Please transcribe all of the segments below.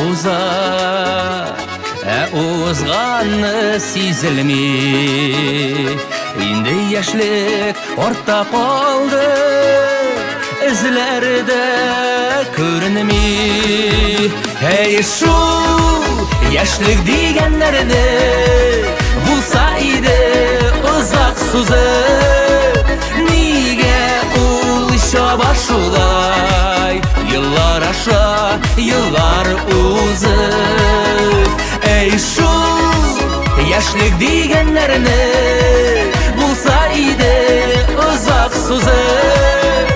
уза, ә узганы сизелми. Инде яшьлек артта калды, эзләре дә күренми. Әй, шул яшьлек дигәннәрне булса иде озак сузып, нигә ул чаба шулай, еллар аша еллар узып. Әй, шул яшьлек дигәннәрне булса иде озак сузып,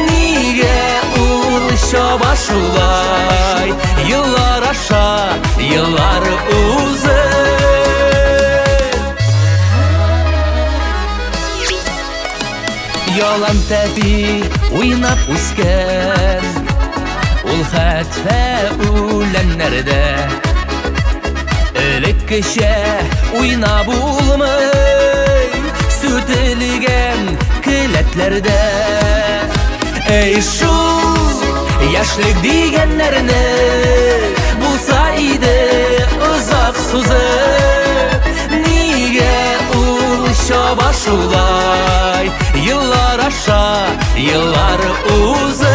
нигә ул чаба шулай, еллар аша еллар узып. Ялан тәпи уйнап үскән ул хәтфә үләннәрдә, элеккечә уйнап булмый сүтелгән келәтләрдә. Әй, шул яшьлек дигәннәрне булса иде озак сузып, нигә ул чаба шулай, еллар аша еллар узып.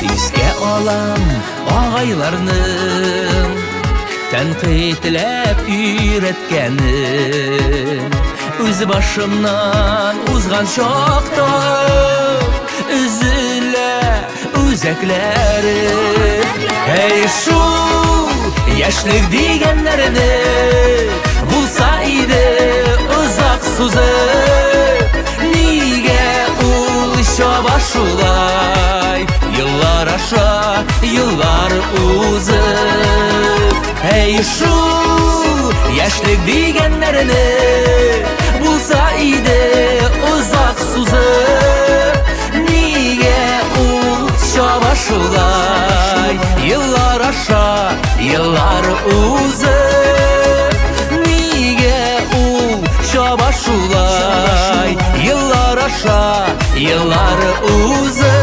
Искә алам агайларның тәнкыйтьләп өйрәткәнен, үз башымнан узган чакта өзелә үзәкләрем. Әй, шул яшьлек дигәннәрне булса иде озак сузып, нигә ул чаба шулай, еллар аша еллар узып. Әй, шул яшьлек дигәннәрне булса иде озак сузып, нигә ул чаба шулай, еллар аша еллар узып. Нигә ул чаба шулай, еллар аша еллар узып.